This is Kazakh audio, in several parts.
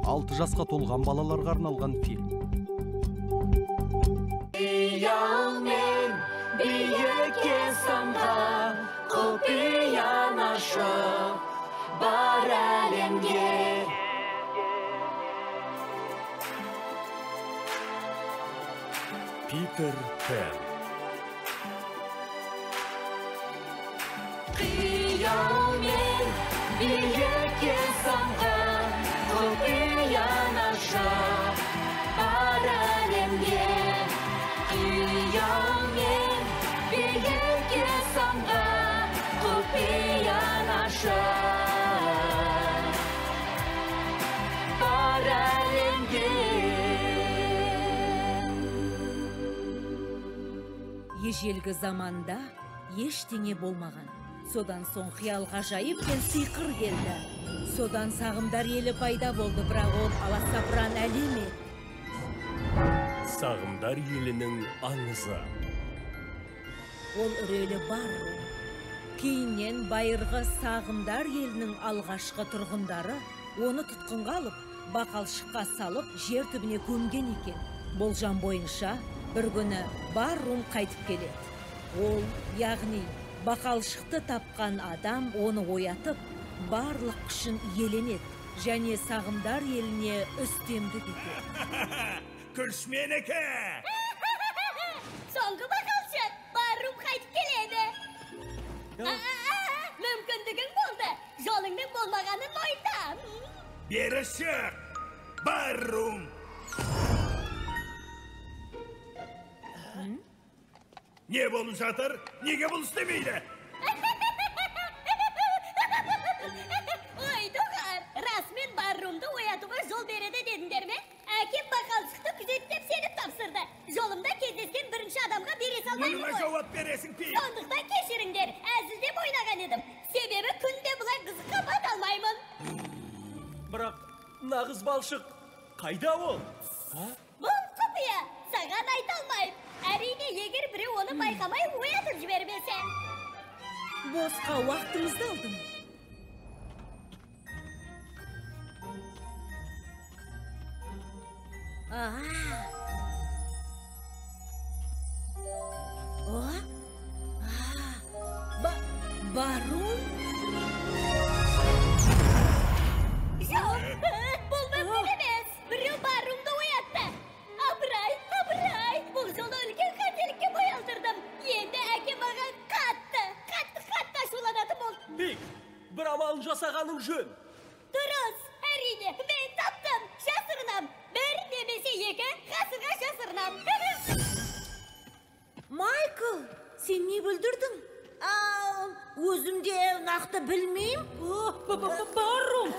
6 жасқа толған балаларға арналған фильм. Қиялмен биікке самға, құпияны ашып бар әлемге. Питер Пен. Қиялмен биікке самға, құпияны ашып бар әлемге. Қиялмен биікке самға, құпияны ашып бар әлемге. Ежелгі заманда ештеңе болмаған. Содан соң қиял ғажайып пен сиқыр келді. Содан сағымдар елі пайда болды, бірақ ол аласапыран әлем еді. Сағымдар елінің аңызы. Ол үрейлі Баррум. Кейіннен байырғы сағымдар елінің алғашқы тұрғындары оны тұтқынға алып, бақалшыққа салып, жер түбіне көмген екен. Болжам бойынша бір күні Баррум қайтып келеді. Ол, яғни бақалшықты тапқан адам оны оятып, барлық күшін иеленеді және сағымдар еліне үстемдік етеді. Күш менікі! Соңғы бақалшық, Баррум қайтып келеді. Мүмкіндігің болды, жолыңның болмағанын мойында. Бері шық, Баррум! Не болып жатыр? Неге бұл істемейді? Ой, доғар, расымен Баррумды оятуға жол береді дедіңдер ме? Әкем бақалшықты күзеттеп сеніп тапсырды. Жолымда кездескен бірінші адамға бере салмаймын Мұныңа ғой. жауап бересің, Пит. Сондықтан кешіріңдер, әзілдеп ойнаған едім. Себебі күнде бұлай қызыққа бата алмаймын. Бірақ нағыз балшық қайда ол? Бұл құпия, саған айта алмаймын. Әрине, егер біреу оны байқамай оятып жібермесе. Босқа уақытымызды алдым. Баррум? Жоқ, бұл мүмкін емес. Біреу Баррумды оятты. Абырай, абырай, бұл жолы үлкен қателікке бой алдырдым. Енді әкем маған қатты, қатты, қатты ашуланатын болды. Пик, бір амалын жасағаның жөн. Дұрыс, әрине, мен таптым, жасырынам. Бір немесе екі ғасырға жасырынам. Майкл, сен не бүлдірдің? Өзім де нақты білмеймін. Баррум!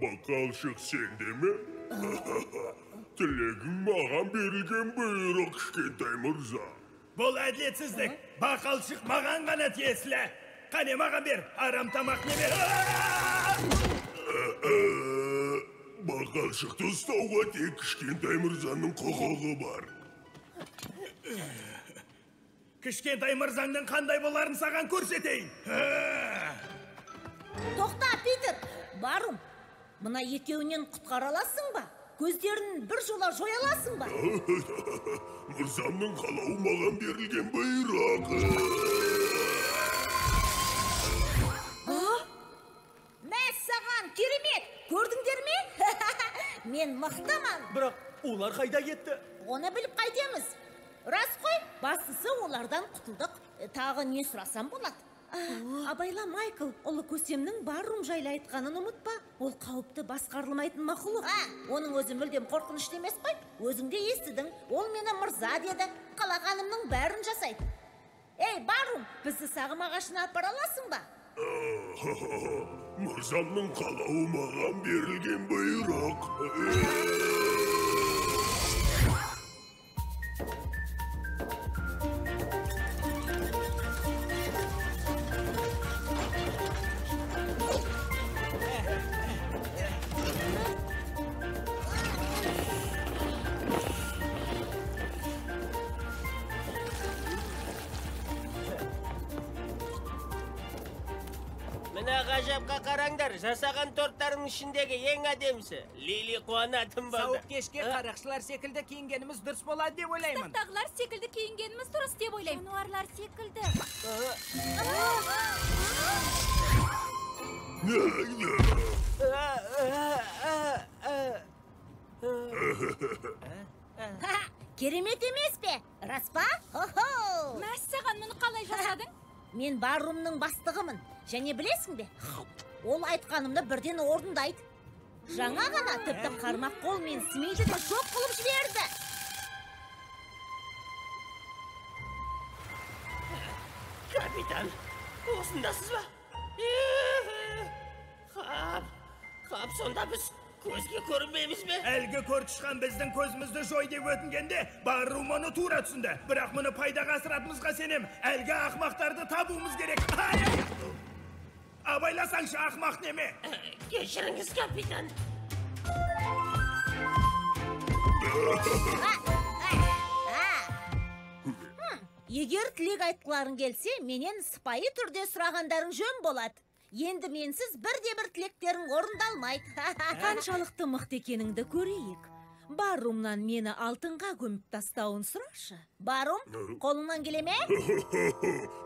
Бақалшық сенде ме? Тілегің маған берілген бұйрық, кішкентай мырза. Бұл әділетсіздік. Бақалшық маған ғана тиесілі. Қане маған бер, арам тамақ неме. Бақалшықты ұстауға тек кішкентай мырзаның құқығы бар. Кішкентай мырзаңның қандай боларын саған көрсетейін. Тоқта, Питер. Баррум, мына екеуінен құтқара аласың ба? Көздерін бір жола жоя аласың ба? Мырзамның қалауы маған берілген бұйрық. Мәссаған, керемет! Көрдіңдер ме? Мен мықтымын. Бірақ олар қайда кетті? Оны біліп қайтеміз. Рас қой, бастысы олардан құтылдық. Тағы не сұрасам болады? Абайла, Майкл, ұлы көсемнің Баррум жайлы айтқанын ұмытпа. Ол қауіпті басқарылмайтын мақұлық. Оның өзі мүлдем қорқынышты емес қой. Өзің де естідің. Ол мені мырза деді. Қалағанымның бәрін жасайды. Ей, Баррум, бізді сағым ағашына апара аласың ба? Мырзамның қалауы маған берілген бұйрық. Ғажапқа қараңдар, жасаған торттарының ішіндегі ең әдемісі. Лили қуанатын болды. Сауық кешке қарақшылар секілді киінгеніміз дұрыс болады деп ойлаймын. Қыстақтағылар секілді киінгеніміз дұрыс деп ойлаймын. Жануарлар секілді. Керемет емес пе? Рас па? Хо-хо! Мәссаған, мұны қалай жасадың? Мен Баррумның бастығымын. Және білесің бе? Ол айтқанымды бірден орындайды. Жаңа ғана тіпті қармақ қол мен Смиді де жоқ қылып жіберді. Капитан, осындасыз ба? Қап, қап, сонда біз көзге көрінбейміз бе? Әлгі көртышқан біздің көзімізді жой деп өтінгенде, Баррум оны тура түсінді. Бірақ мұны пайдаға асыратымызға сенем. Әлгі ақмақтарды табуымыз керек. Ай, ай! Абайласаңшы, ақмақ неме? Кешіріңіз, капитан. Егер тілек айтқыларың келсе, менен сыпайы түрде сұрағандарың жөн болады. Енді менсіз бірде-бір тілектерің орындалмайды. Қаншалықты мықты екеніңді көрейік. Баррумнан мені алтынға көміп тастауын сұрашы. Баррум, қолыңнан келе ме?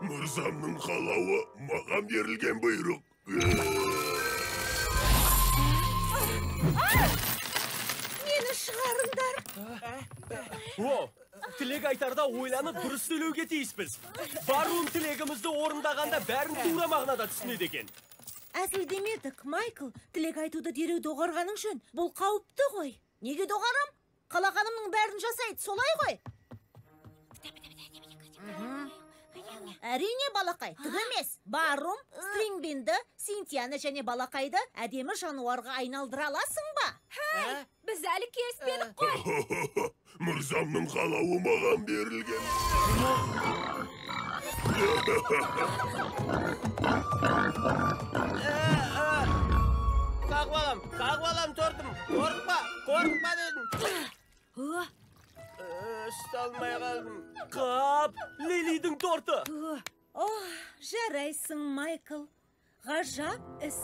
Мырзамның қалауы маған берілген бұйрық. Мені шығарыңдар. О, тілек айтарда ойланып дұрыс сөйлеуге тиіспіз. Баррум тілегімізді орындағанда бәрін тура мағынада түсінеді екен. Әзілдемедік, Майкл. Тілек айтуды дереу доғарғаның жөн. Бұл қауіпті ғой. Неге доғарам? Қалағанымның бәрін жасайды, солай ғой? Әрине, балақай, түк емес. Баррум, Стрингбинді, Синтияны және балақайды әдемі жануарға айналдыра аласың ба? Хей, біз әлі келіспедік қой. Мырзамның қалауы маған берілген. Қағып алам, қағып алам тортым. Қорықпа, қорықпа дедім. Ұсталмай қалдым. Қап, Лилидің торты. О, жарайсың, Майкл. Ғажап іс.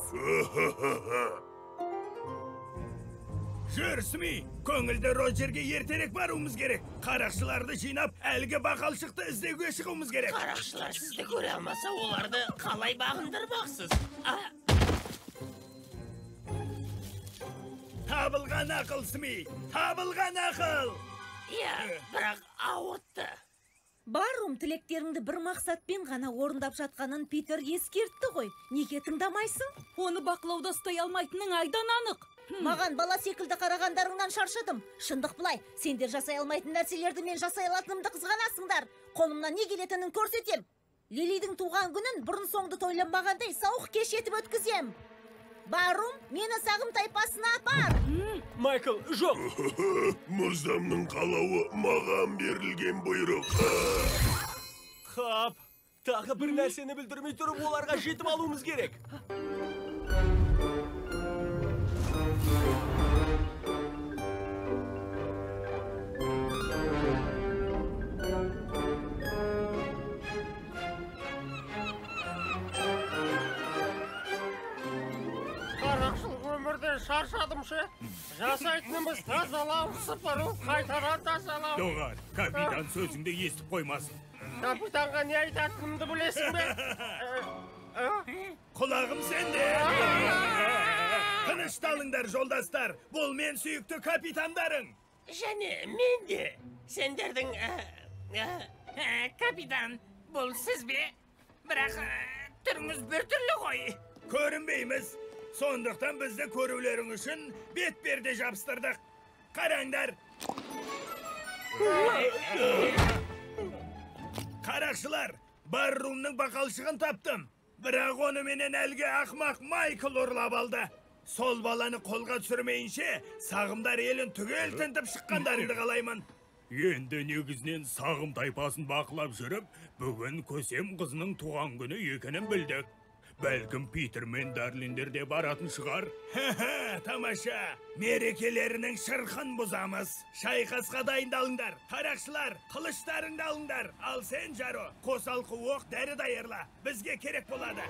Жүр, Сми, көңілді Роджерге ертерек баруымыз керек. Қарақшыларды жинап, әлгі бақалшықты іздеуге шығуымыз керек. Қарақшылар сізді көре алмаса, оларды қалай бағындырмақсыз? Табылған ақыл, Сми, табылған ақыл! Иә, бірақ ауыртты. Баррум тілектеріңді бір мақсатпен ғана орындап жатқанын Питер ескертті ғой. Неге тыңдамайсың? Оны бақылауда ұстай алмайтының айдан анық. Маған бала секілді қарағандарыңнан шаршадым. Шындық былай, сендер жасай алмайтын нәрселерді мен жасай алатынымды қызғанасыңдар. Қолымнан не келетінін көрсетем. Лилидің туған күнін бұрын соңды тойланбағандай сауық кеш етіп өткізем. Баррум, мені сағым тайпасына апар. Майкл, жоқ. Мырзамның қалауы маған берілген бұйрық. Қап, тағы бір нәрсені білдірмей тұрып оларға жетіп алуымыз керек. Өмірден шаршадым ше. Жасайтынымыз тазалау, сыпыру, қайтадан тазалау. Доғар, капитан сөзіңді естіп қоймасын. Капитанға не айтатынымды білесің бе? Құлағым сенде. Тынышталыңдар, жолдастар. Бұл мен сүйікті капитандарың. Және мен де сендердің... Капитан, бұл сіз бе? Бірақ түріңіз біртүрлі ғой. Көрінбейміз. Сондықтан бізді көрулерің үшін бетперде жабыстырдық. Қараңдар. Қарақшылар, Баррумның бақалшығын таптым. Бірақ оны менен әлгі ақмақ Майкл ұрлап алды. Сол баланы қолға түсірмейінше, сағымдар елін түгел тінтіп шыққандарыңды қалаймын. Енді негізінен сағым тайпасын бақылап жүріп, бүгін көсем қызының туған күні екенін білдік. Бәлкім Питер мен Дарлиндер де баратын шығар. Тамаша! Мерекелерінің шырқын бұзамыз. Шайқасқа дайындалыңдар. Қарақшылар, қылыштарыңды алыңдар. Ал сен, Жаро, қосалқы оқ дәрі даярла. Бізге керек болады.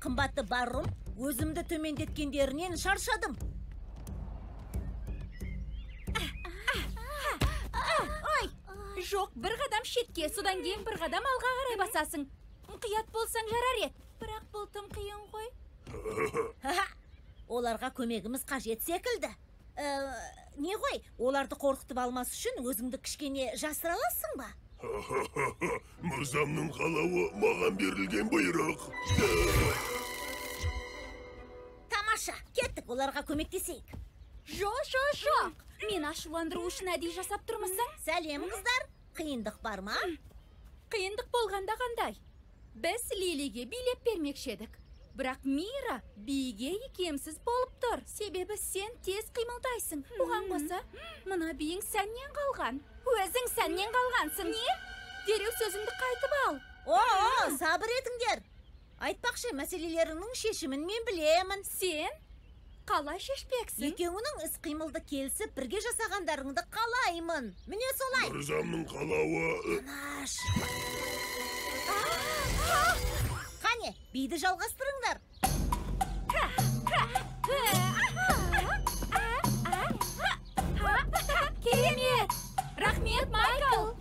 Қымбатты Баррум, өзімді төмендеткендерінен шаршадым. Ой, жоқ, бір қадам шетке, содан кейін бір қадам алға қарай басасың. Мұқият болсаң жарар еді. Бірақ бұл тым қиын ғой. Оларға көмегіміз қажет секілді. Не ғой, оларды қорқытып алмас үшін өзіңді кішкене жасыра аласың ба? Мырзамның қалауы маған берілген бұйрық. Тамаша, кеттік, оларға көмектесейік. Жоқ, жоқ, жоқ. Мен ашуландыру үшін әдейі жасап тұрмысың? Сәлем, қыздар. Қиындық бар ма? Қиындық болғанда қандай? Біз Лилиге билеп бермекші едік. Бірақ Мира биге икемсіз болып тұр. Себебі сен тез қимылдайсың. Оған қоса, мына биің сәннен қалған. Өзің сәннен қалғансың. Не? Дереу сөзіңді қайтып ал. О, сабыр етіңдер. Айтпақшы, мәселелеріңнің шешімін мен білемін. Сен қалай шешпексің? Екеуіңнің іс-қимылды келісіп, бірге жасағандарыңды қалаймын. Міне солай. Мырзамның қалауы... Тыныш. Қане, биді жалғастырыңдар. Керемет! Рахмет, Майкл!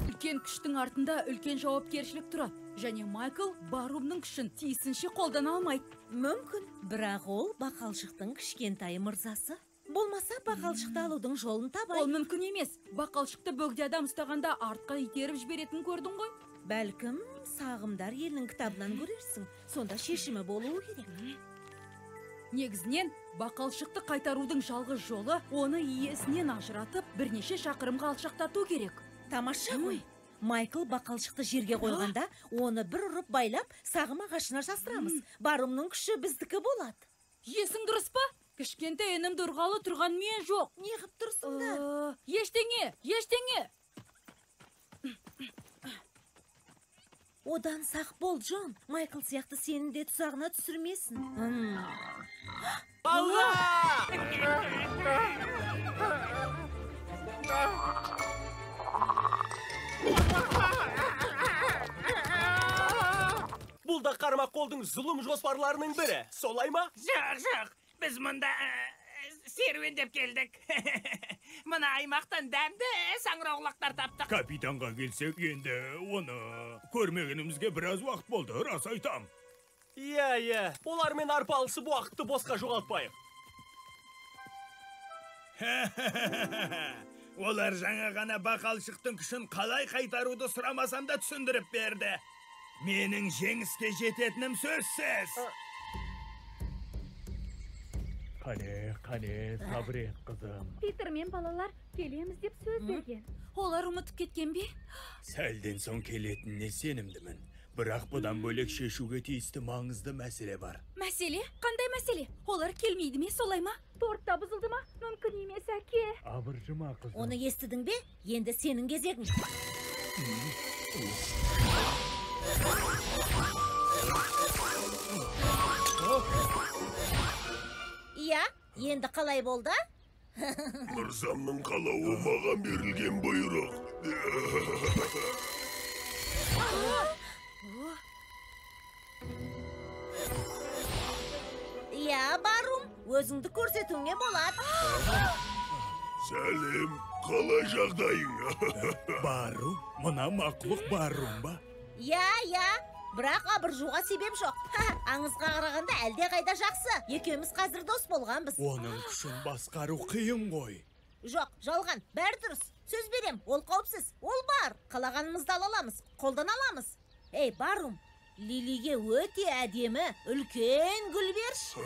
Үлкен күштің артында үлкен жауапкершілік тұрады. Және Майкл Баррумның күшін тиісінше қолдана алмайды. Мүмкін, бірақ ол бақалшықтың кішкентай мырзасы. Болмаса бақалшықты алудың жолын табайық. Ол мүмкін емес. Бақалшықты бөгде адам ұстағанда артқа итеріп жіберетін көрдің ғой. Бәлкім, сағымдар елінің кітабынан көрерсің. Сонда шешімі болуы керек. Негізінен, бақалшықты қайтарудың жалғыз жолы оны иесінен ажыратып, бірнеше шақырымға алшақтату керек. Тамаша ғой. Майкл бақалшықты жерге қойғанда, оны бір ұрып байлап, сағым ағашына жасырамыз. Баррумның күші біздікі болады. Есің дұрыс па? Кішкентай інімді ұрғалы тұрған мен жоқ. Не қып тұрсыңдар? Ештеңе, ештеңе. Одан сақ бол, Джон. Майкл сияқты сені де тұзағына түсірмесін. Алла! Бұл да қармақ қолдың зұлым жоспарларының бірі. Солай ма? Жоқ, жоқ. Біз мұнда серуендеп келдік. Мына аймақтан дәмді саңырауқұлақтар таптық. Капитанға келсек, енді оны көрмегенімізге біраз уақыт болды, рас айтам. Иә, иә. Олармен арпалысып уақытты босқа жоғалтпайық. Олар жаңа ғана бақалшықтың күшін қалай қайтаруды сұрамасам да түсіндіріп берді. Менің жеңіске жететінім сөзсіз. Қане, қане, сабыр ет, қызым. Питер мен балалар келеміз деп сөз берген. Олар ұмытып кеткен бе? Сәлден соң келетініне сенімдімін. Бірақ бұдан бөлек шешуге тиісті маңызды мәселе бар. Мәселе? Қандай мәселе? Олар келмейді ме, солай ма? Торт та бұзылды ма? Мүмкін емес, әке. Абыржыма, қызым. Оны естідің бе? Енді сенің кезегің. Иә, енді қалай болды? Мырзамның қалауы маған берілген бұйрық. Иә, Баррум, өзіңді көрсетуіңе болады. Сәлем, қалай жағдайың? Баррум, мына мақұлық Баррум ба? Иә, иә. Бірақ абыржуға себеп жоқ. Аңызға қарағанда әлде қайда жақсы. Екеуміз қазір дос болғанбыз. Оның күшін басқару қиын ғой. Жоқ, жалған, бәрі дұрыс. Сөз берем, ол қауіпсіз, ол бар. Қалағанымызды ала аламыз, қолдана аламыз. Ей, Баррум, Лилиге өте әдемі, үлкен гүл берші.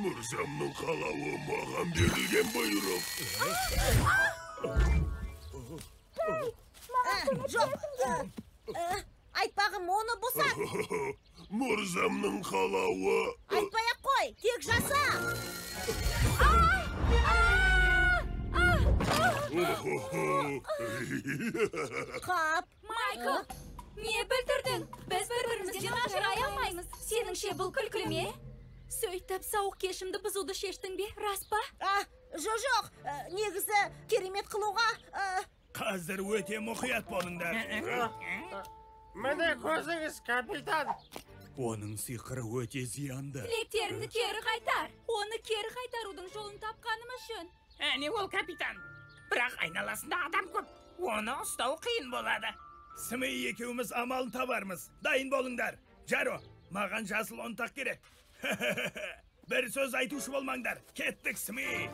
Мырзамның қалауы маған берілген бұйрық. Жоқ, айтпағым, оны босат. Мырзамның қалауы... Айтпай-ақ қой, тек жаса. Қап. Майкл, не білдірдің? Біз бір-бірімізден ажырай алмаймыз. Сеніңше бұл күлкілі ме? Сөйтіп, сауық кешімді бұзуды шештің бе, рас па? Жоқ, негізі керемет қылуға... Қазір өте мұқият болыңдар. Міне көзіңіз, капитан. Оның сиқыры өте зиянды. Тілектеріңді кері қайтар. Оны кері қайтарудың жолын тапқанымыз жөн. Әне ол капитан. Бірақ айналасында адам көп. Оны ұстау қиын болады. Сымы екеуміз амалын табармыз. Дайын болыңдар. Жаро, маған жасыл ұнтақ керек. Бір сөз айтушы болмаңдар. Кеттік, Сымы.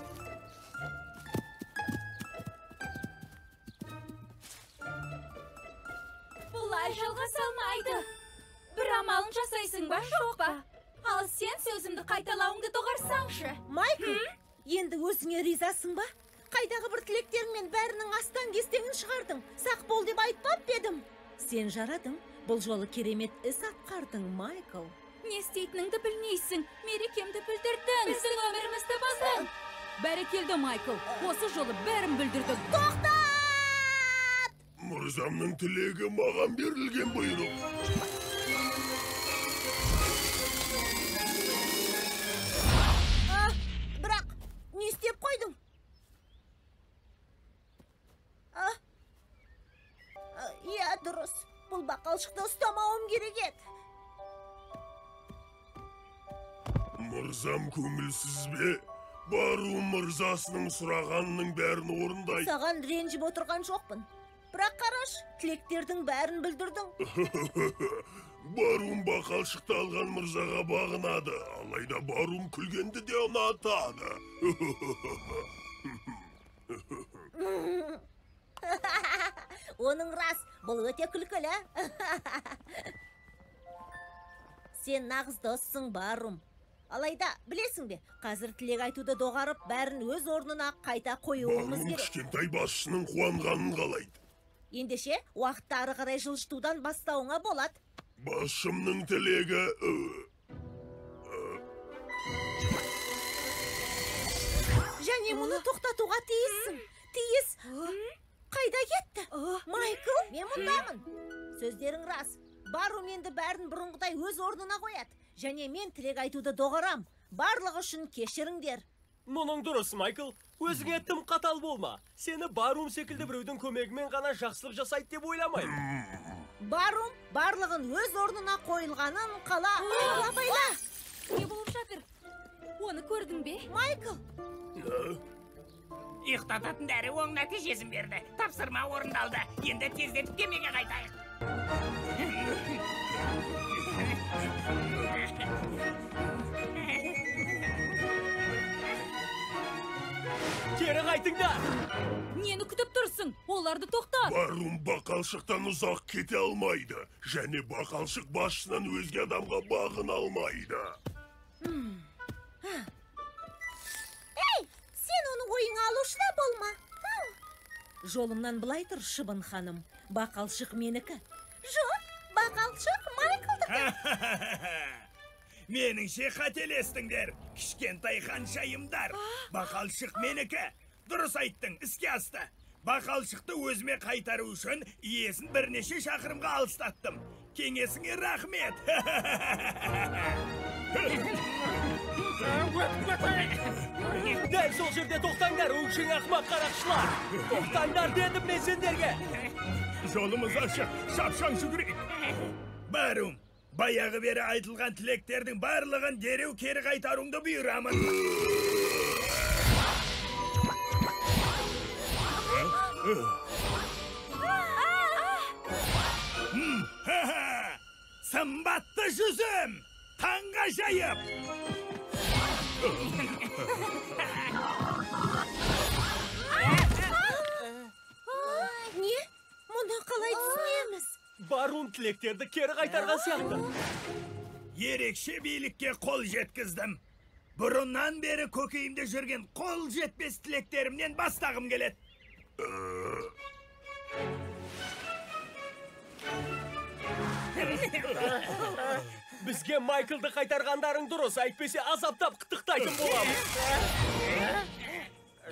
Бұлай жалғаса алмайды. Бір амалын жасайсың ба, жоқ па? Ал сен сөзімді қайталауыңды доғарсаңшы. Майкл, енді өзіңе ризасың ба? Қайдағы бір тілектеріңмен бәрінің астан-кестеңін шығардың. Сақ бол деп айтпап па едім? Сен жарадың. Бұл жолы керемет іс атқардың, Майкл. Не істейтініңді білмейсің. Мерекемді бүлдірдің. Біздің өмірімізді бұздың. Бәрекелді, Майкл. Осы жолы бәрін бүлдірдің. Тоқтат! Мырзамның тілегі маған берілген бұйрық. Бірақ не істеп қойдың? Иә, дұрыс. Бұл бақалшықты ұстамауым керек еді. Мырзам көңілсіз бе? Барум мырзасының сұрағанының бәрін орындайды. Саған ренжіп отырған жоқпын. Бірақ қараш, тілектердің бәрін бүлдірдің. Барум бақалшықты алған мырзаға бағынады. Алайда Барум күлгенді де ұнатады. Оның рас, бұл өте күлкілі. Сен нағыз доссың, Барум. Алайда, білесің бе, қазір тілек айтуды доғарып, бәрін өз орнына қайта қоюымыз Барум керек. кішкентай басшының қуанғанын қалайды. Ендеше, уақытты ары қарай жылжытудан бастауыңа болады. Басшымның тілегі... Және мұны тоқтатуға тиіссің. Тиіс. Қайда кетті? Майкл, мен мұндамын. Сөздерің рас. Барум енді бәрін бұрынғыдай өз орнына қояды. Және мен тілек айтуды доғарам. Барлығы үшін кешіріңдер. Мұның дұрыс, Майкл. Өзіңе тым қатал болма. Сені Барум секілді біреудің көмегімен ғана жақсылық жасайды деп ойламаймын. Барум барлығын өз орнына қойылғанын қала. Абайла! Не болып жатыр? Оны көрдің бе? Майкл! Ұйықтататын дәрі оң нәтижесін берді. Тапсырма орындалды. Енді тездетіп кемеге қайтайық. Кері қайтыңдар! Нені күтіп тұрсың? Оларды тоқтат! Барум бақалшықтан ұзақ кете алмайды. Және бақалшық басшысынан өзге адамға бағына алмайды. Ей, сен оны ойыңа алушы да болма. Жолымнан былай тұр, Шыбын ханым. Бақалшық менікі. Жоқ, бақалшық Майклдікі. Меніңше қателестіңдер, кішкентай ханшайымдар. Бақалшық менікі. Дұрыс айттың, іске асты. Бақалшықты өзіме қайтару үшін иесін бірнеше шақырымға алыстаттым. Кеңесіңе рахмет. Дәл сол жерде тоқтаңдар, өңшең ақымақ қарақшылар. Тоқтаңдар дедім мен сендерге. Жолымыз ашық, шапшаң жүгірейік. Барум, баяғы бері айтылған тілектердің барлығын дереу кері қайтаруыңды бұйырамын. Сымбатты жүзім, таңғажайып! Не? Мұны қалай түсінеміз? Барум тілектерді кері қайтарған сияқты. Ерекше билікке қол жеткіздім. Бұрыннан бері көкейімде жүрген қол жетпес тілектерімнен бастағым келеді. Бізге Майклды қайтарғандарың дұрыс, әйтпесе азаптап қытықтайтын боламыз.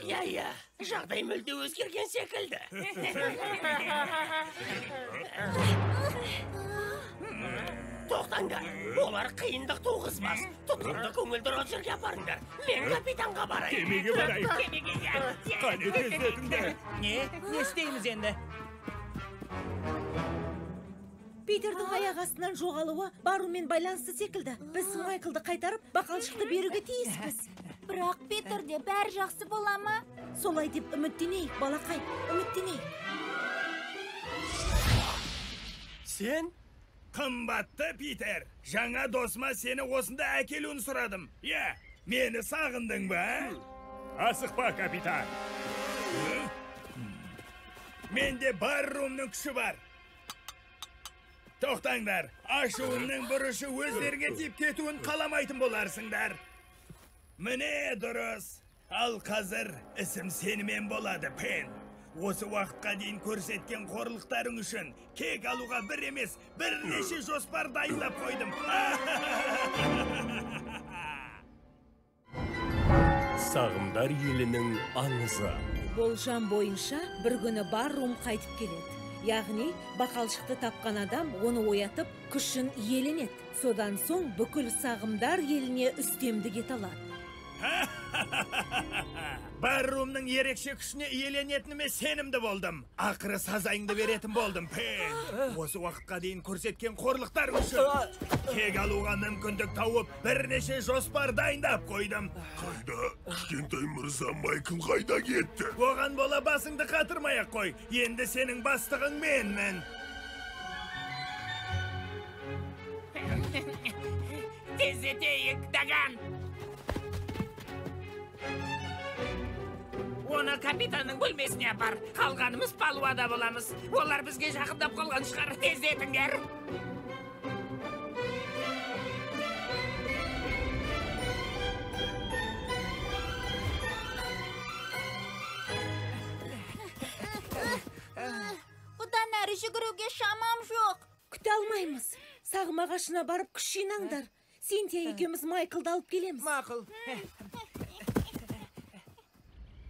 Иә, жағдай мүлде өзгерген секілді. Тоқтаңдар, олар қиындық туғызбас. Тұтқынды көңілді Роджерге апарыңдар. Мен капитанға барайын. Кемеге барайық. Кемеге, иә. Қане тездетіңдер. Не? Не істейміз енді? Питер Питердің аяқ астынан жоғалуы Баруммен байланысты секілді. Біз Майклды қайтарып, бақалшықты беруге тиіспіз. Бірақ Питерде бәрі жақсы бола ма? Солай деп үміттенейік, балақай, үміттенейік. Сен? Қымбатты Питер, жаңа досыма сені осында әкелуін сұрадым. Иә, мені сағындың ба? Асықпа, капитан. Менде Баррумның күші бар. Тоқтаңдар, ашуымның бұрышы өздеріңе тиіп кетуін қаламайтын боларсыңдар. Міне дұрыс. Ал қазір ісім сенімен болады, Пен. Осы уақытқа дейін көрсеткен қорлықтарың үшін кек алуға бір емес, бірнеше жоспар дайындап қойдым. Сағымдар елінің аңызы. Болжам бойынша бір күні Баррум қайтып келеді. Яғни бақалшықты тапқан адам оны оятып, күшін иеленеді. Содан соң бүкіл сағымдар еліне үстемдік ете алады. Баррумның ерекше күшіне иеленетініме сенімді болдым. Ақыры сазайыңды беретін болдым, Пен. Осы уақытқа дейін көрсеткен қорлықтарың үшін кек алуға мүмкіндік тауып, бірнеше жоспар дайындап қойдым. Қайда? Кішкентай мырза Майкл қайда кетті? Оған бола басыңды қатырмай-ақ қой. Енді сенің бастығың менмін. Тездетейік, Даган. Оны капитанның бөлмесіне апар. Қалғанымыз палубада боламыз. Олар бізге жақындап қалған шығар. Тездетіңдер. Бұдан әрі жүгіруге шамам жоқ. Күте алмаймыз. Сағым ағашына барып күш жинаңдар. Синтия екеуміз Майклды алып келеміз. Мақұл.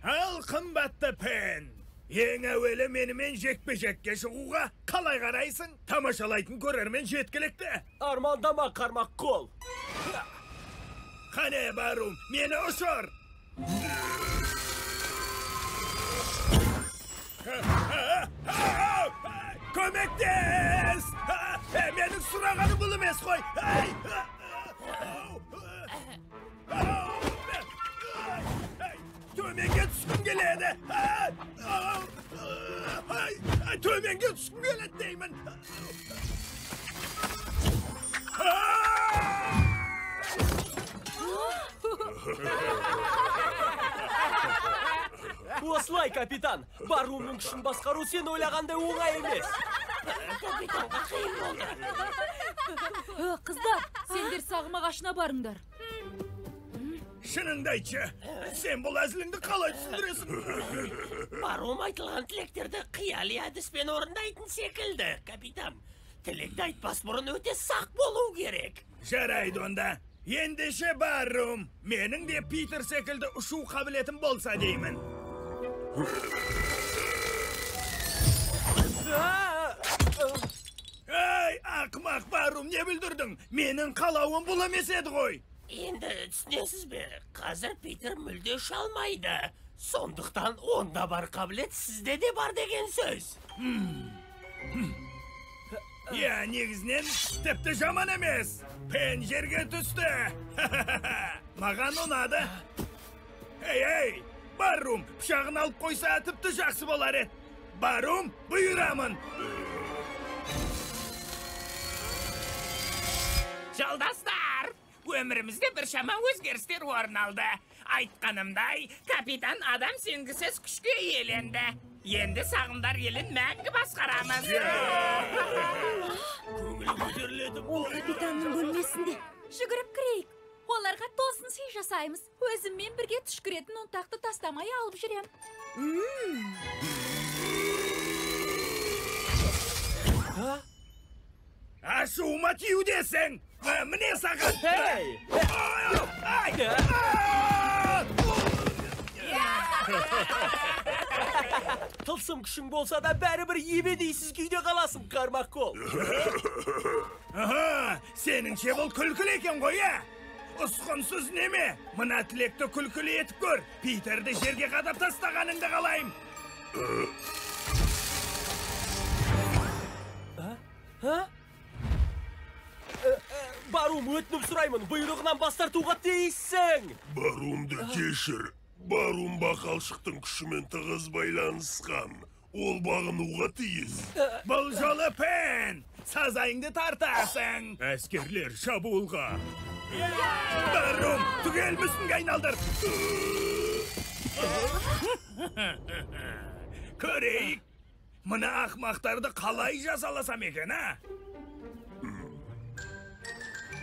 Ал қымбатты Пен, ең әуелі менімен жекпе-жекке шығуға қалай қарайсың? Тамашалайтын көрермен жеткілікті. Армандама, қармақ қол. Қане, Барум, мені ұшыр. Көмектес! Менің сұрағаным бұл емес қой. Төменге түскім келеді. Төменге түскім келеді деймін. Осылай, капитан. Баррумның күшін басқару сен ойлағандай оңай емес. Капитанға қиын болды. Қыздар, сендер сағым ағашына барыңдар. Шыныңды айтшы, сен бұл әзіліңді қалай түсіндіресің? Баррум айтылған тілектерді қияли әдіспен орындайтын секілді, капитан. Тілекті айтпас бұрын өте сақ болу керек. Жарайды онда. Ендеше, Баррум, менің де Питер секілді ұшу қабілетім болса деймін. Ей, ақымақ Баррум, не бүлдірдің? Менің қалауым бұл емес еді ғой. Енді түсінесіз бе, қазір Питер мүлде ұша алмайды. Сондықтан онда бар қабілет сізде де бар деген сөз. Иә, негізінен тіпті жаман емес. Пен жерге түсті. Маған ұнады. Ей, ей, Баррум, пышағын алып қойса тіпті жақсы болар еді. Баррум, бұйырамын. Жолдастар, өмірімізде біршама өзгерістер орын алды. Айтқанымдай, капитан адам сенгісіз күшке иеленді. Енді сағымдар елін мәңгі басқарамыз. Көңіл көтеріледі. Ол капитанның бөлмесінде. Жүгіріп кірейік. Оларға тосын сый жасаймыз. Өзіммен бірге түшкіретін ұнтақты тастамай алып жүрем. Ашуыма тиюдесің. Міне саған. Тылсым күшің болса да бәрібір ебедейсіз күйде қаласың, қармақ қол. Сеніңше бұл күлкілі екен ғой, ә? Ұсқынсыз неме? Мына тілекті күлкілі етіп көр. Питерді жерге қадап тастағаныңды қалайым. Барум, өтініп сұраймын, бұйрығынан бас тартуға тиіссің. Барумды кешір. Барум бақалшықтың күшімен тығыз байланысқан. Ол бағынуға тиіс. Бұл жолы Пен, сазайыңды тартасың. Әскерлер, шабуылға. Барум, түгел мүсінге айналдыр. Көрейік, мына ақмақтарды қалай жазаласам екен, а?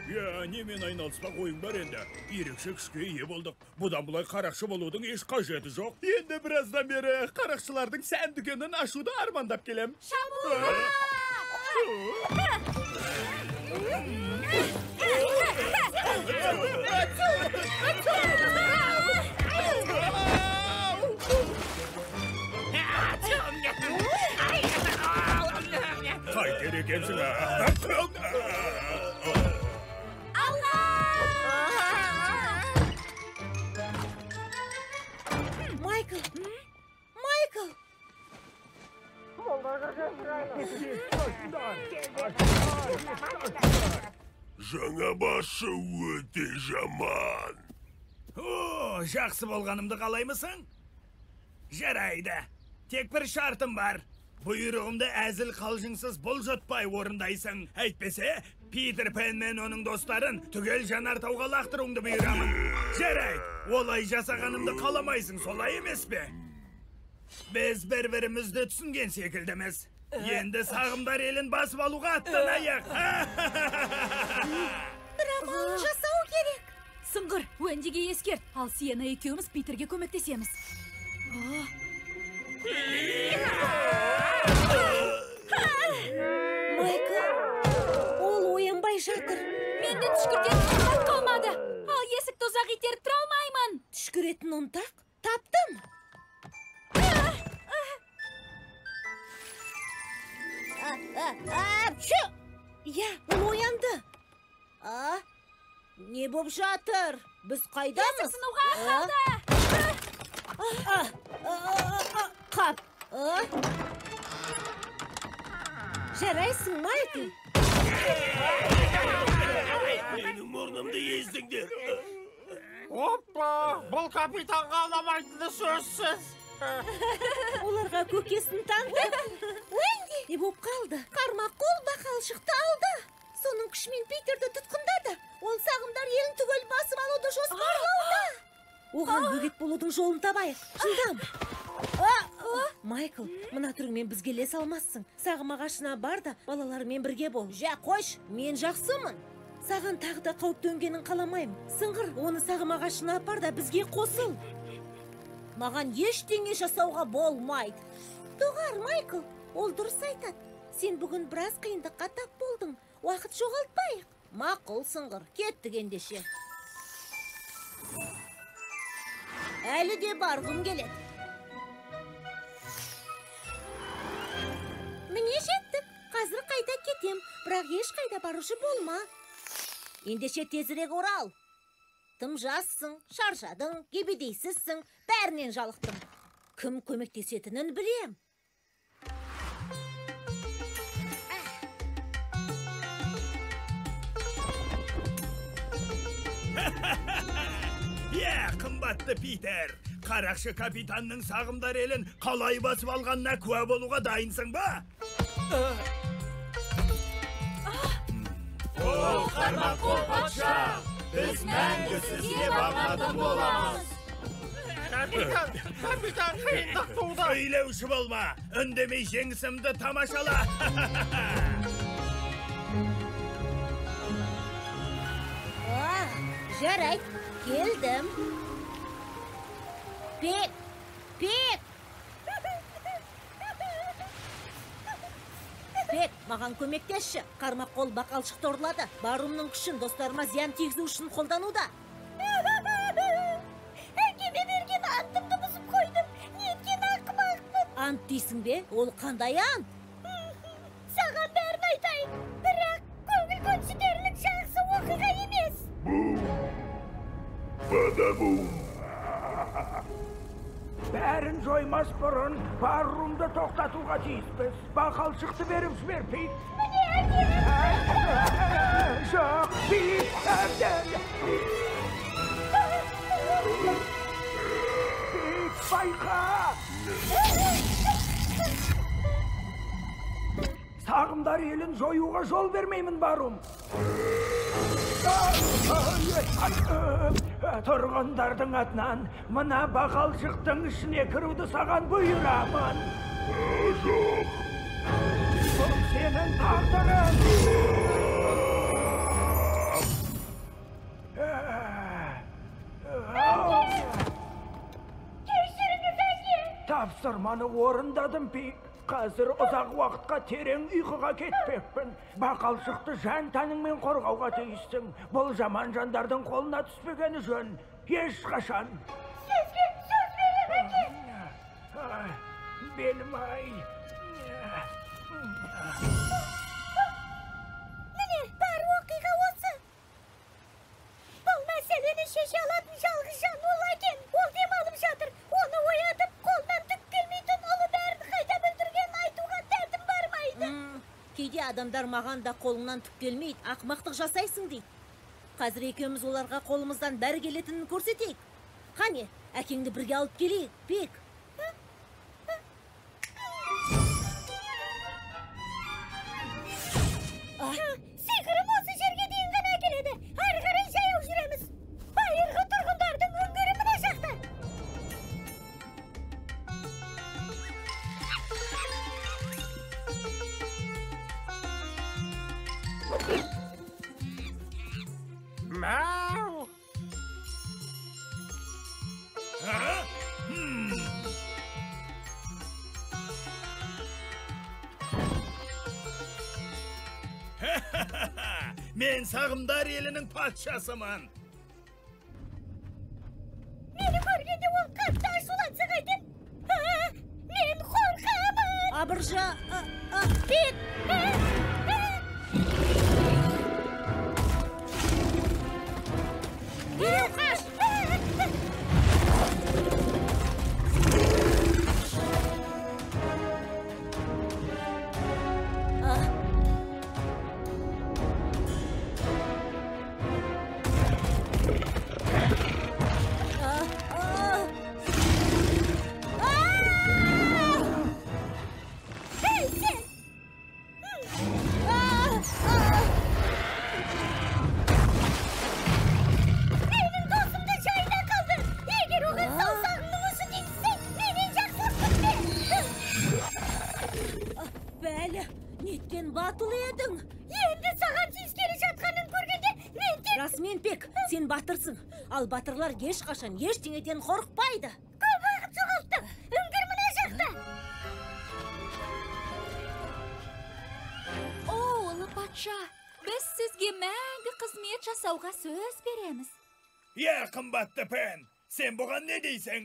Я, немен айналыспақ ойың бар енді? Ерекше күшке ие болдық. Бұдан бұлай қарақшы болудың еш қажеті жоқ. Енді біраздан бері қарақшылардың сән дүкенін ашуды армандап келем. Шабуылға! Қайтер екенсің, а? Майкл! Майкл! Жаңа басшы өте жаман. О, жақсы болғанымды қалаймысың? Жарайды. Тек бір шартым бар. Бұйрығымды әзіл қалжыңсыз бұлжытпай орындайсың. Әйтпесе, Питер Пен мен оның достарын түгел жанартауға лақтыруыңды бұйырамын. Жарайды, олай жасағанымды қаламайсың, солай емес пе? Біз бір-бірімізді түсінген секілдіміз. Енді сағымдар елін басып алуға аттанайық. Бірақ оны жасау керек. Сыңғыр, Уэндиге ескерт. Ал Сиена екеуміз Питерге көмектесеміз. Майкл, ол оянбай жатыр. Менде түшкіртетін ұнтақ қалмады. Ал есікті ұзақ итеріп тұра алмаймын. Түшкіретін ұнтақ? Таптым. Иә, ол оянды. Не боп жатыр? Біз қайдамыз? Есік сынуға қалды. Қап. Жарайсың, Майкл. Менің мұрнымды ездіңдер. Оппа, бұл капитанға ұнамайтыны сөзсіз. Оларға көкесін танытып. Уэнди, не боп қалды? Қармаққол бақалшықты алды. Соның күшімен Питерді тұтқындады. Ол сағымдар елін түгел басып алуды жоспарлауда. Оған бөгет болудың жолын табайық. Жылдам. Майкл, мына түріңмен бізге ілесе алмассың. Сағым ағашына бар да балалармен бірге бол. Жә, қойш, мен жақсымын. Саған тағы да қауіп төнгенін қаламаймын. Сыңғыр, оны сағым ағашына апар да бізге қосыл. Маған ештеңе жасауға болмайды. Доғар, Майкл, ол дұрыс айтады. Сен бүгін біраз қиындыққа тап болдың. Уақыт жоғалтпайық. Мақұл, Сыңғыр, кеттік ендеше. Әлі де барғым келеді. Міне жеттік. Қазір қайта кетем, бірақ ешқайда барушы болма. Ендеше тезірек орал. Тым жассың, шаршадың, ебедейсізсің, бәрінен жалықтым. Кім көмектесетінін білем. Иә, қымбатты Питер, қарақшы капитанның сағымдар елін қалай басып алғанына куә болуға дайынсың ба? О, қармаққол патша, біз мәңгі сізге бағынатын боламыз. Капитан, капитан, қиындық туды. Сөйлеуші болма, үндемей жеңісімді тамашала. Жарайды, келдім. Пек, Пек! Пек, маған көмектесші. Қармаққол бақалшықты ұрлады. Барумның күшін достарыма зиян тигізу үшін қолдануда. Әкеме берген антымды бұзып қойдым. Неткен ақымақпын. Ант дейсің бе? Ол қандай ант? Саған бәрін айтайын. Бірақ көңіл көншітерлік жақсы оқиға емес. Бум! Бада-бум! Бәрін жоймас бұрын Баррумды тоқтатуға тиіспіз. Бақалшықты беріп жібер, Пит. Міне, әкем! Жоқ, Пик, әбден! Пик, байқа! Сағымдар елін жоюға жол бермеймін, Барум. Тұрғындардың атынан мына бақалшықтың ішіне кіруді саған бұйырамын. Жоқ. Бұл сенің тағдырың. Кешіріңіз, әке. Тапсырманы орындадым, Пик. Қазір ұзақ уақытқа терең ұйқыға кетпекпін. Бақалшықты жан тәніңмен қорғауға тиіссің. Бұл жаман жандардың қолына түспегені жөн. Ешқашан. Сізге сөз беремін, әке. Белім-ай. Міне, бар оқиға осы. Бұл мәселені шеше алатын жалғыз жан ол әкем. Ол демалып жатыр. Оны оятып, қолынан түк келмейтін ұлы бәрін қайда бүлдіргенін айтуға дәтім бармайды. Кейде адамдар маған да қолыңнан түк келмейді, ақымақтық жасайсың дейді. Қазір екеуміз оларға қолымыздан бәрі келетінін көрсетейік. Қане, әкеңді бірге алып келейік, Пик. Сиқырым осы жерге дейін ғана әкеледі. Ары қарай жаяу жүреміз. Байырғы тұрғындардың үңгірі мына жақта. Мяу! Мен сағымдар елінің патшасымын. Мені көргенде ол қатты ашуланса қайтем? Мен қорқамын. Абыржа, Пик! Дереу қаш! Эй, сен! Менің досымды жайда қалдыр. Егер оған саусағыңның ұшы тигізсең, менен жақсылық күтпе. Бәлі, неткен батыл едің. Енді саған тиіскелі жатқанын көргенде мен тек Расымен, Пик, сен батырсың. Ал батырлар ешқашан ештеңеден қорықпайды. көп уақыт жоғалттық. Үңгір мына жақта. О, ұлы патша, біз сізге мәңгі қызмет жасауға сөз береміз. Иә, қымбатты Пен, сен бұған не дейсің?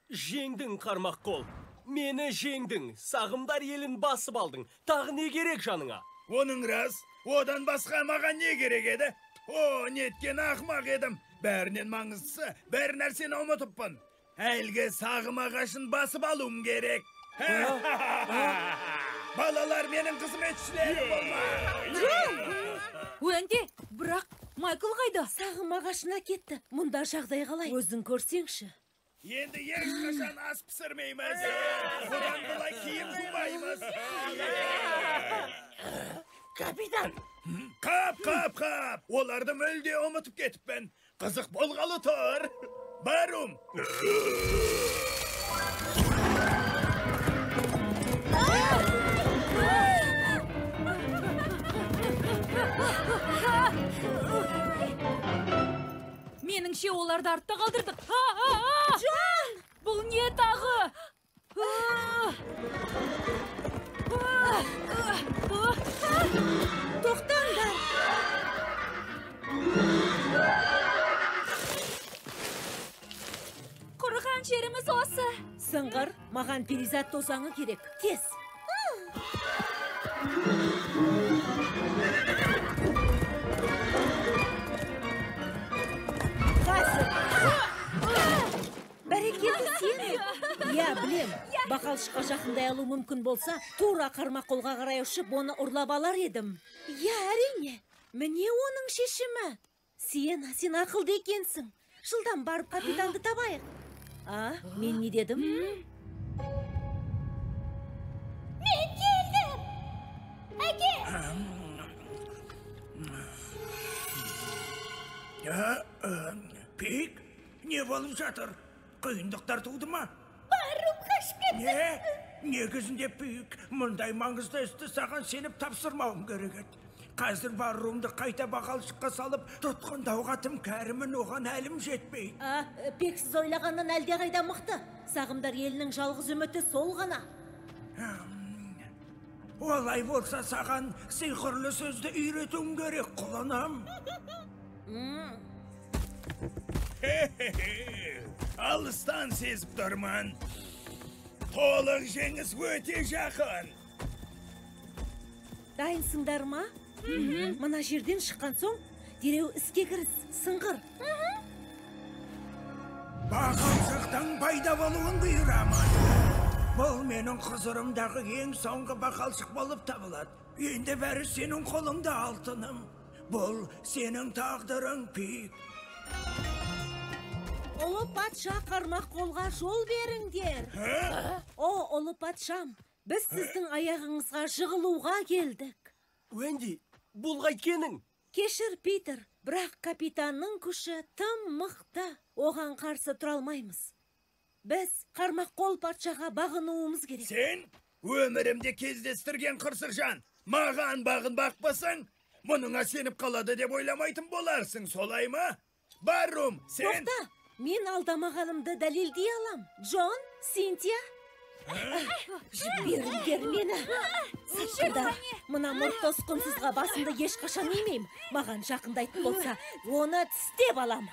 Жеңдің, қармаққол. Мені жеңдің. Сағымдар елін басып алдың. Тағы не керек жаныңа? Оның рас, одан басқа маған не керек еді? О, неткен ақымақ едім. Бәрінен маңыздысы, бәр нәрсені ұмытыппын. Әлгі сағым ағашын басып алуым керек. Балалар менің қызметшілерім болмақ. Уэнди, бірақ Майкл қайда? Сағым ағашына кетті. Мұнда жағдай қалай? Өзің көрсеңші. Енді ешқашан ас пісірмейміз. Одан былай киім жумаймыз. Капитан! Қап, қап, қап! Оларды мүлде ұмытып кетіппін. Қызық болғалы тұр. Барум! Меніңше оларды артта қалдырдық. Джон! Бұл не тағы? Тоқтаңдар! Құрыған жеріміз осы. Сыңғыр, маған перизат тозаңы керек. Тез! Қазір! Бәрекелді сен! Иә, білем. Бақалшыққа жақындай алу мүмкін болса, тура қармаққолға қарай ұшып, оны ұрлап алар едім. Иә, әрине. Міне оның шешімі. Сиена, сен ақылды екенсің. Жылдам барып капитанды табайық. А, мен не дедім? Мен келдім! Әке! Пик, не болып жатыр? Қиындықтар туды ма? Барум қашып кетті. Не? Негізінде Пик, мұндай маңызды істі саған сеніп тапсырмауым керек еді. Қазір Баррумды қайта бақалшыққа салып, тұтқындауға тым кәрімін, оған әлім жетпейді. Пик сіз ойлағаннан әлдеқайда мықты. Сағымдар елінің жалғыз үміті сол ғана. Олай болса саған сиқырлы сөзді үйретуім керек, құлыным. Алыстан сезіп тұрмын. Толық жеңіс өте жақын. Дайынсыңдар ма? Мына жерден шыққан соң, дереу іске кіріс, сыңғыр. Бақалшықтың пайда болуын бұйырамын. Бұл менің құзырымдағы ең соңғы бақалшық болып табылады. Енді бәрі сенің қолыңда, алтыным. Бұл сенің тағдырың, Пик. Ұлы патша, қармақ қолға жол беріңдер. О, ұлы патшам, біз сіздің аяғыңызға жығылуға келдік. Уэнди, бұл қайткенің? Кешір, Питер, бірақ капитанның күші тым мықты. Оған қарсы тұра алмаймыз. Біз қармақ қол патшаға бағынуымыз керек. Сен өмірімде кездестірген қырсық жан, маған бағынбақпасаң, мұныңа сеніп қалады деп ойламайтын боларсың, солай ма? Баррум, сен... Тоқта, мен алдамағанымды дәлелдей алам. Джон, Синтия... Жіберіңдер мені. Сатқындар, мына мұрт тосқынсызға басымды ешқашан имеймін. Маған жақындайтын болса, оны тістеп алам.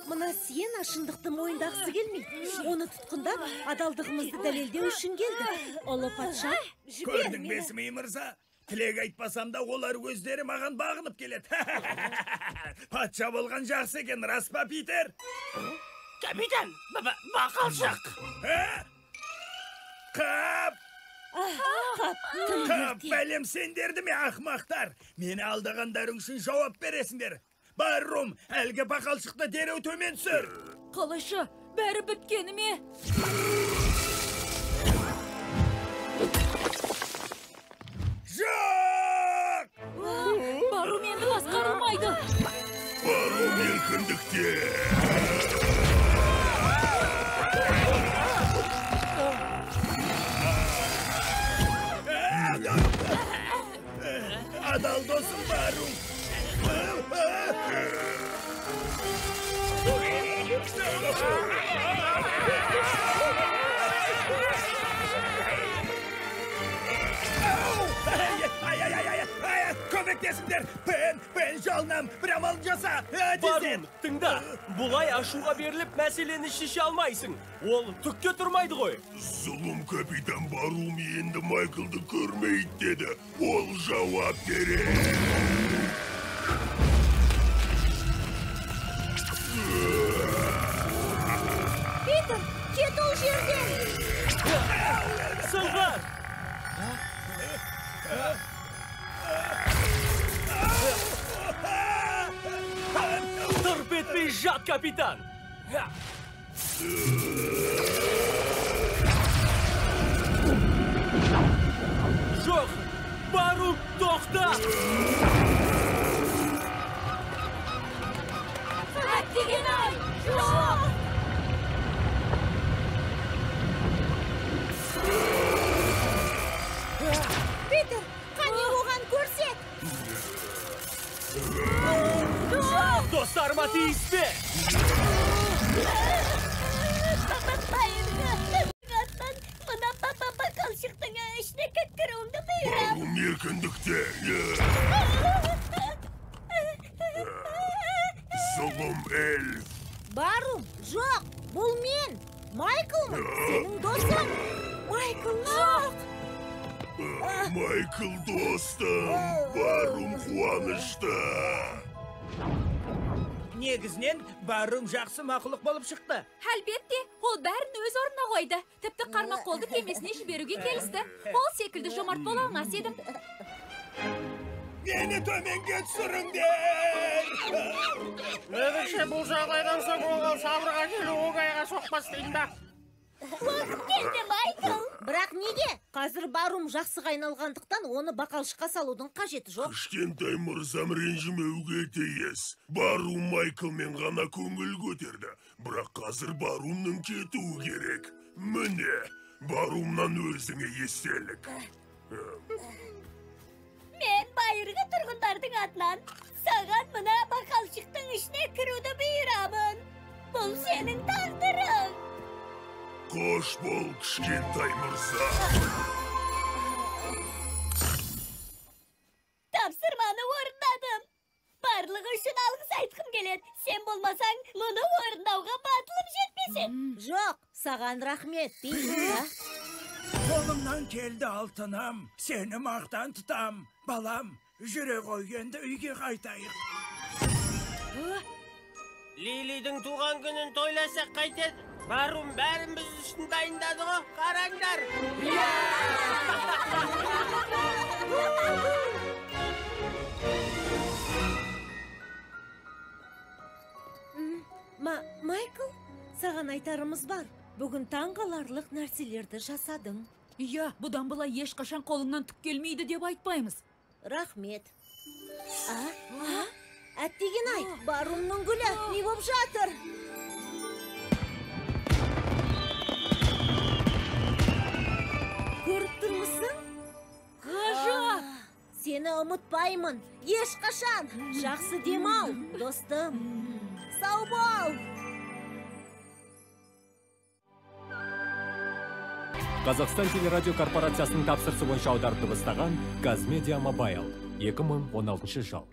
Мына Сиена шындықты мойындағысы келмейді. Оны тұтқындап, адалдығымызды дәлелдеу үшін келді. Ұлы патша, жібер Көрдің мені. бе, Смей мырза? Тілек айтпасам да олар өздері маған бағынып келеді. Патша болған жақсы екен, рас па, Питер? Капитан, бақалшық. Қап! Қап, тым Қап, ерте. бәлем сендерді ме, ақмақтар? Мені алдағандарың үшін жауап бересіңдер. Баррум, әлгі бақалшықты дереу төмен түсір. Қалайша, бәрі біткені ме? Жоқ! Барум енді басқарылмайды. Барум еркіндікте. Адал досым Барум. Ай, көмектесіңдер! Пен, Пен, жалынам, бір амалын жаса! Барум, тыңда! Бұлай ашуға беріліп мәселені шеше алмайсың. Ол түкке тұрмайды ғой. Зұлым капитан Барум енді Майклды көрмейді деді. Ол жауап береді. Питер, кет ол жерден! Сыңғыр! Тырп етпей жат, капитан! Жоқ! Барум, тоқта! Әттеген-ай! Жоқ! Питер, қане оған көрсет! Достарыма тиіспе! Мына бақалшықтың ішіне кіруімді бұйырам. Барум еркіндікте. Зұлым эльф. Барум, жоқ, бұл мен, Майклмын, сенің досың. Майкл, жоқ! Майкл достым, Барум қуанышты. Негізінен Баррум жақсы мақұлық болып шықты. Әлбетте, ол бәрін өз орнына қойды. Тіпті қармақ қолды кемесіне жіберуге келісті. Ол секілді жомарт бола алмас едім. Мені төменге түсіріңдер! Меніңше, бұл жағдайдан соң оған сабырға келу оңайға соқпас деймін ба? Уақыт келді, Майкл! Бірақ неге? Қазір Баррум жақсыға айналғандықтан оны бақалшыққа салудың қажеті жоқ. Кішкентай мырзам ренжімеуге тиіс. Баррум Майклмен ғана көңіл көтерді. Бірақ қазір Баррумның кетуі керек. Міне, Баррумнан өзіңе естелік. Мен байырғы тұрғындардың атынан саған мына бақалшықтың ішіне кіруді бұйырамын. Бұл сенің тағдырың. Қош бол, кішкентай мырза. Тапсырманы орындадым. Барлығы үшін алғыс айтқым келеді. Сен болмасаң, мұны орындауға батылым жетпес еді. Жоқ, саған рахмет, Пи. Қолымнан келді, алтыным. Сені мақтан тұтам. Балам, жүре ғой, енді үйге қайтайық. Лилидің туған күнін тойласақ қайтеді. Баррум бәрін біз үшін дайындады ғой, қараңдар. Майкл, саған айтарымыз бар. Бүгін таңғаларлық нәрселерді жасадың. Иә, бұдан былай ешқашан қолыңнан түк келмейді деп айтпаймыз. Рахмет. Әттеген-ай, Баррумның гүлі, не боп жатыр? Көріп тұрмысың? Ғажап! Сені ұмытпаймын, ешқашан. Жақсы демал, достым. Сау бол! Қазақстан телерадио корпорациясының тапсырысы бойынша аударып дыбыстаған Казмедиа Мобайл 2016 жыл.